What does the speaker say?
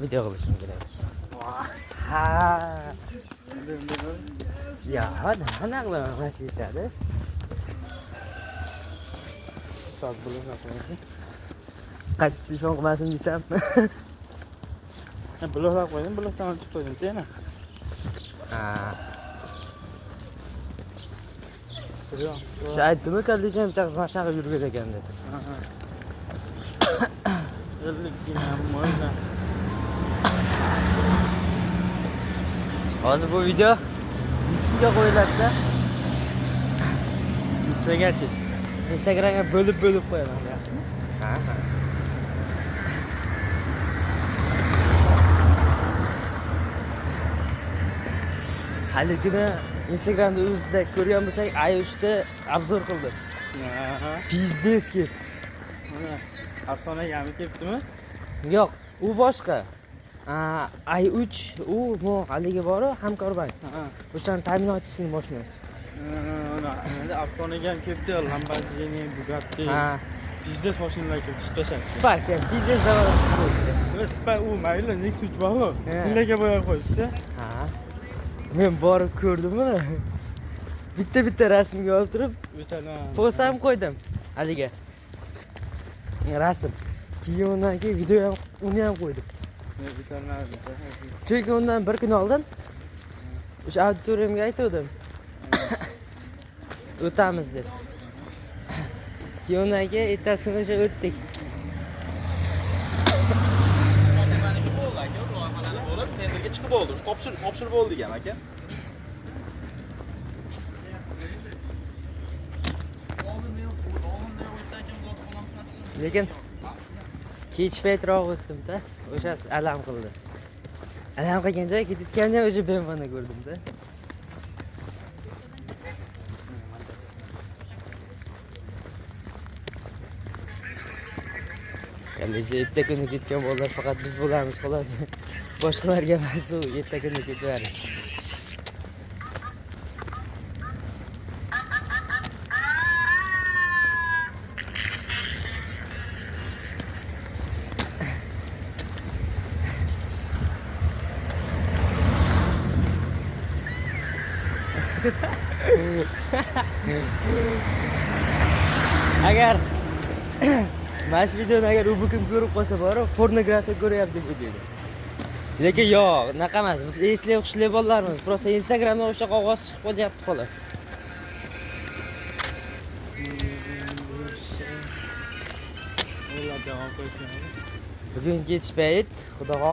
Video qilishim kerak. Ha. Ya, nima qilaman, mana shu yetadi. Soat bloklar qo'ying. Qayta telefon qilmasin desam. Bloklar qo'ydim, blokdan olib chiqib qo'ydim, yana. Ha. Shu aytdimi, kollejda bitta qiz mana shunaqa yurgan ekan dedi. 50 gina можно. Hozir bu video YouTube'ga qo'yiladi-da. Instagramchi. Instagramga bo'lib-bo'lib qo'yaman. Yaxshimi? Ha. Haligini Instagramda o'zida ko'rgan bo'lsak, i3 da обзор qildi. Ha. Пиздец ketdi. Mana afsonaga ham kelibdimi? Yo'q, u boshqa. i3 u bu haligi boru Hamkorbank. Ha. O'shani ta'minotchisining mashinasi. Mana endi afsonaga ham kelibdi, Lamborghini, Bugatti. Ha, Пиздец mashinalar kelib chiqib tashlabdi. Spark ham пиздец zavod qo'yibdi. Spark u mayli, Nexus 3 bor-ku. He. Tillaga bo'yab qo'yishdi. Ha. Men borib ko'rdim uni. Bitta-bitta rasmga olib turib, O'tadi. Post ham qo'ydim haligi. Rasm. Keyin undan keyin video ham, uni ham qo'ydim. O'tolmadi. Chunki undan bir kun oldin o'sha auditoriyamga aytgandim. O'tamiz deb. Keyin undan keyin ertasi kuni o'sha o'tdik. Maniki bo'ldi aka, loyihalarni bo'lib, tenderga chiqib bo'ldi. Topshirib bo'ldi degan aka. Lekin kech paytroq o'tdim-da. O'shasi alam qildi. Alam qilgan joy ketayotganda ham o'sha BMWni ko'rdim-da. Kollejga erta kuni ketgan bolalar faqat biz bo'lamiz xolos. Boshqalarga emas u erta kuni ketaverish. Agar mana shu videoni agar u kim ko'rib qolsa borib, pornografiya ko'ryapti deb o'ylaydi. Lekin yo'q, unaqa emas. Biz esli hushli bolalarmiz. Просто Instagramda o'sha qog'oz chiqib qolyapti xolos. Ular davom qilishgan. Bugun kech payt, xudo.